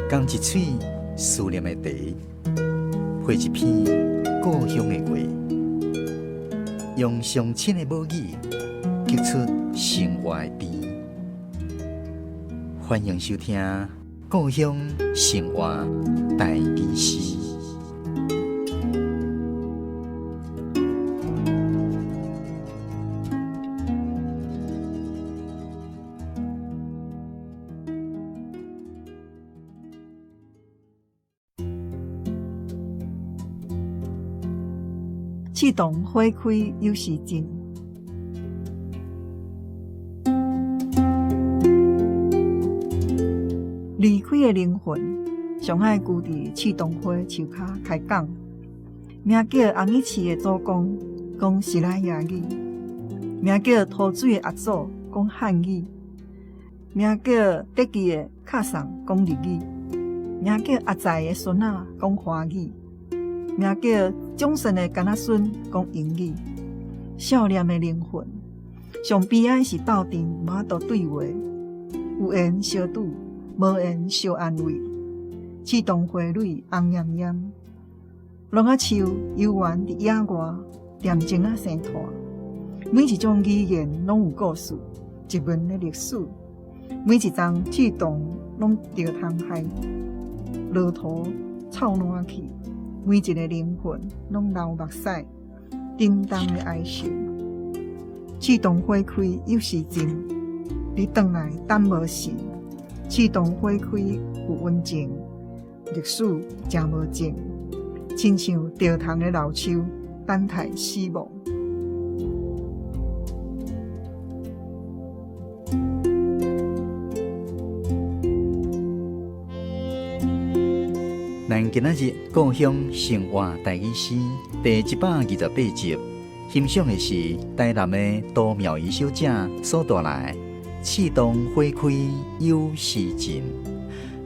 仝一喙思念的茶，配一篇故鄉的話，用上親的母語，激出生活的甜。歡迎收聽《故鄉生活台語詩》。刺桐花開有時盡，離開的靈魂上愛舊佇刺桐花樹跤開講，名叫紅衣市的祖公講西拉雅語，名叫塗水的阿祖講漢語，名叫德記的卡桑講日語，名叫阿在的孫仔講華語。名叫蔣森的囡仔孫講英語，少年的靈魂上悲哀是鬥陣無法度對話，有緣相拄，無緣相安慰。刺桐花蕊紅艷艷，櫳仔樹悠遠佇野外恬靜仔生湠。每一種語言攏有故事，一文的歷史。每一叢刺桐攏著蟲害，駱駝臭爛去。每一个靈魂攏流目屎，沉重的哀愁。刺桐花開有時盡，你轉來等無時。刺桐花開有溫情，歷史誠無情，親像著蟲的老樹，等待死亡。咱今仔日故鄉生活台語詩第128集，欣賞的是台南的杜妙儀小姐所帶來《刺桐花開有時盡》。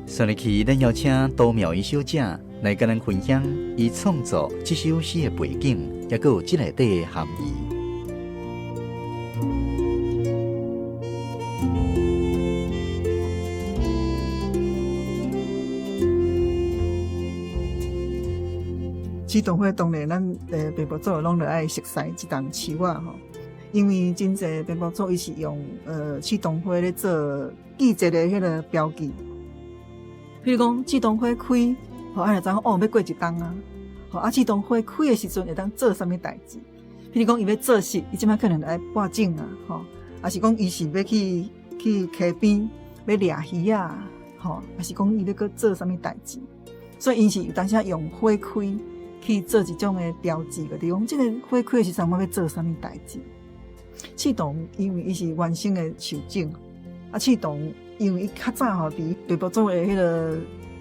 煞落去，咱邀請杜妙儀小姐來佮咱分享伊創作這首詩的背景，抑閣有這內底的含義。刺桐花當然，咱爸母祖攏著愛熟似這叢樹仔吼，因為真濟爸母祖伊是用刺桐花咧做季節的彼个標記。比如講，刺桐花開，吼，啊就知影哦，欲過一冬啊，吼啊，刺桐花開的時陣會當做啥物代誌？比如講，伊欲做穡，伊這擺可能愛播種啊，吼，抑是講伊是欲去溪邊欲掠魚仔，吼，抑是講伊欲閣做啥物代誌？所以𪜶是有當時用花開去做一種的標誌，就是講這个花開的時陣，我欲做啥物代誌？刺桐因為伊是原生的樹種，啊，刺桐因為伊較早吼，佇北部族的彼个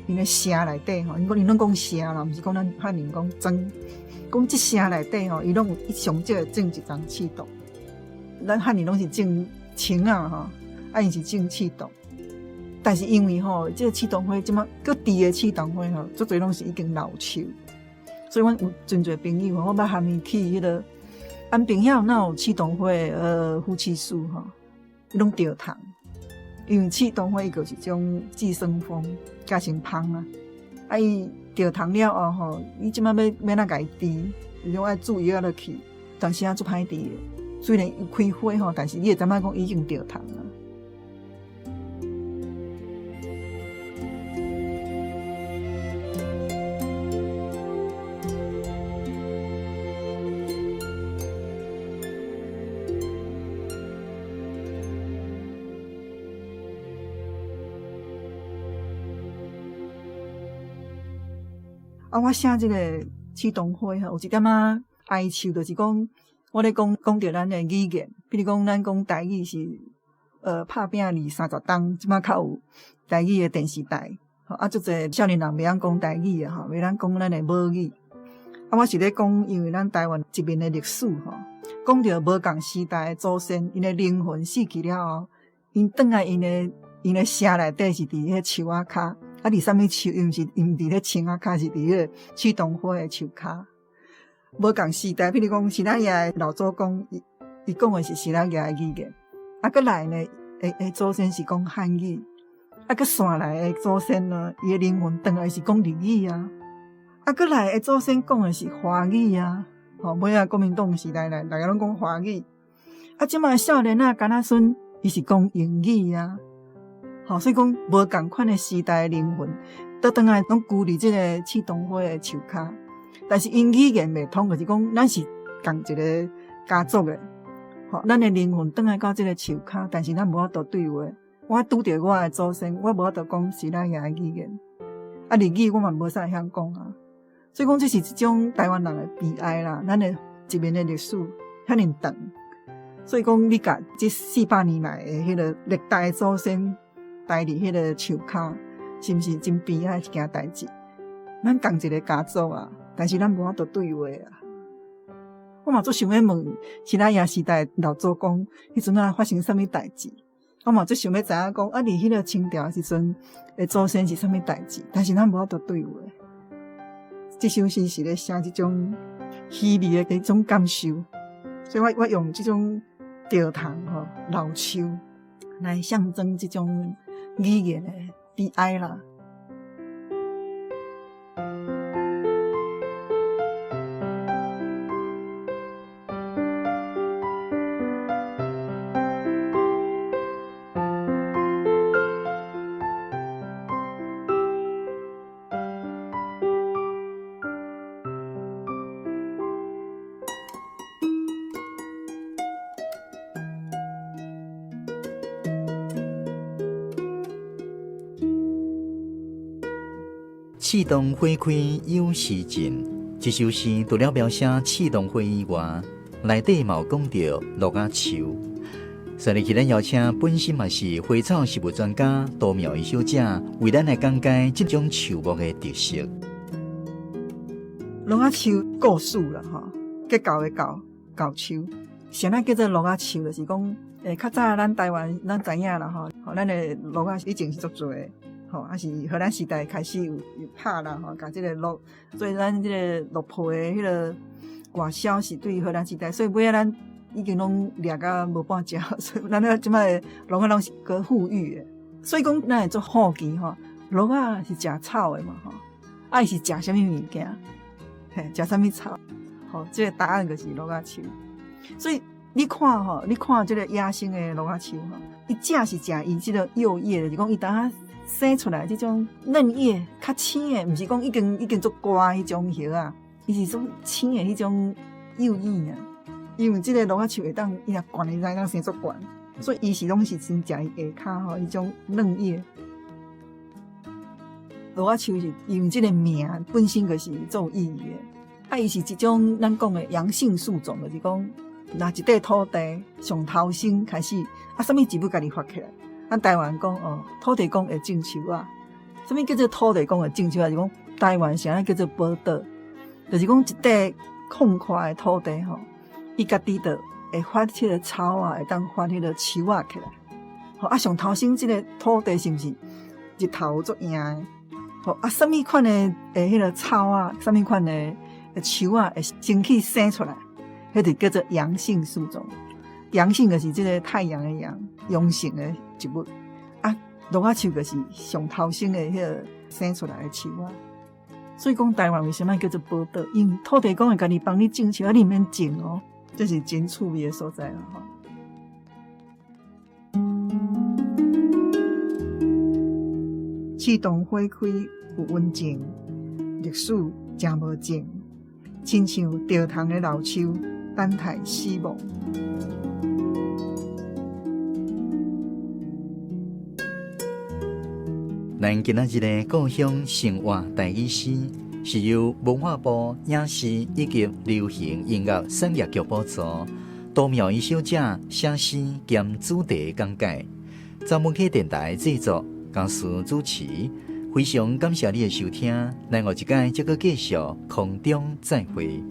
𪜶的城內底吼，𪜶講𪜶攏講城啦，毋是講咱漢人講莊，講這城內底吼，伊攏有伊上少會種一叢刺桐。咱漢人攏是種青仔吼，啊，𪜶是種刺桐。但是因為吼，這个刺桐花這馬閣挃的刺桐花吼，足濟攏是已經老樹，所以阮有真濟朋友吼，我捌含伊去彼个安平遐若有刺桐花的腐朽樹吼，伊攏著蟲，因為刺桐花伊就是一種寄生蜂，加成蜂啊，啊伊著蟲了後吼，你這馬欲欲按怎共伊治，伊攏愛注藥落去，當時仔足歹治的，雖然有開花吼，但是你會知影講已經著蟲啊。啊，我寫這個刺桐花吼，有一點仔哀愁，就是講我咧講講著咱的語言，比如講咱講台語是拍拚二三十冬，這馬較有台語的電視台，吼啊，足濟少年人袂曉講台語啊，吼，袂曉講咱的母語。啊，我是咧講，因為咱台灣殖民的歷史吼，講著無仝時代的祖先，𪜶的靈魂死去了後，𪜶轉來𪜶的城內底是佇彼樹仔跤，啊，佇啥物樹？伊毋是伊毋佇咧青仔跤，是佇彼个刺桐花的樹跤。無仝時代，比如講西拉雅的老祖公，伊伊講的是西拉雅的語言，啊，閣來呢，的祖先是講漢語，啊，閣紲來的祖先呢，伊的靈魂轉來是講日語啊，啊，閣來的祖先講的是華語啊，吼，尾仔國民黨時代來，大家攏講華語。啊，這擺少年仔囡仔孫，伊是講英語啊，吼，所以講無仝款的時代的靈魂，倒轉來攏龜佇這个刺桐花的樹跤，但是𪜶語言袂通，就是講咱是仝一个家族的，吼，咱的靈魂轉來到這个樹跤，但是咱無法度對話。我拄著我的祖先，我無法度講西拉雅的語言，啊，日語我嘛無啥會曉講啊，所以講這是一種台灣人的悲哀啦。咱的殖民的歷史遐爾長，所以講你共這400年來的彼个歷代祖先待佇彼个樹跤，是毋是真悲哀一件代誌？咱仝一个家族啊，但是咱無法度對話啊。我嘛足想欲問西拉雅時代老祖公，彼陣仔發生啥物代誌？我嘛足想欲知影講，啊，佇彼个清朝時陣的祖先是啥物代誌？但是咱無法度對話。這首詩是咧寫這種虛微的一種感受，所以我用這種石桐吼老樹來象徵這種語言的悲哀啦。刺桐花開有時盡，這首詩除了描寫刺桐花以外，內底嘛有講著鹿仔樹。所以，咱邀請本身嘛是花草植物專家杜妙儀小姐，為咱來講解這種樹木的特色。鹿仔樹故事啦，吼，結構的構，構樹，啥物叫做鹿仔樹？就是講，較早咱台灣，咱知影啦，吼，咱的鹿仔以前是足濟的。吼，啊是荷蘭時代開始有拍啦，吼，共這个鹿，所以咱這个鹿皮的彼个外銷是對荷蘭時代，所以尾仔咱已經攏掠甲無半隻，所以咱咧這擺鹿仔攏是閣復育的。所以講，咱會足好奇吼，鹿仔是食草的嘛，吼，啊伊是食啥物物件？嘿，食啥物草？吼，這个答案就是鹿仔樹。所以你看吼，你看這个野生的鹿仔樹吼，伊食是食伊這个幼葉，就是講伊當生出來這種嫩葉較青的，毋是講已經足乾彼種葉仔，伊是種青的彼種幼葉啊。因為這个鹿仔樹會當伊若懸，伊會當生足懸，所以伊是攏是先食伊下跤吼，彼種嫩葉。鹿仔樹是因為這个名本身就是足有意義的，啊，伊是一種咱講的陽性樹種，就是講若一塊土地上頭先開始，啊，啥物植物家己發起來。咱台灣講哦，土地公會種樹仔，啥物叫做土地公會種樹仔？就是講台灣啥叫做寶島，就是講一塊空曠的土地吼，伊家己就會發彼个草仔，會當發彼个樹仔起來。吼啊，上頭先這个土地是毋是日頭足贏的？吼啊，啥物款的彼个草仔，啥物款的樹仔會先去生出來？彼就叫做陽性樹種。陽性就是這个太陽的陽，陽性的植物。啊，鹿仔樹就是上頭先的彼个生出來的樹仔。所以講台灣為啥物叫做寶島？因為土地公會家己幫你種樹，啊，你毋免種哦，這是真趣味的所在啦吼。刺桐花開有溫情，歷史誠無情，親像石桐的老樹，等待死亡。咱今仔日的故鄉生活台語詩，是由文化部影視以及流行音樂產業局補助，杜妙儀小姐寫詩兼主題講解，早文啟電台製作，江思主持。非常感謝你的收聽，咱後一擺再閣繼續空中再會。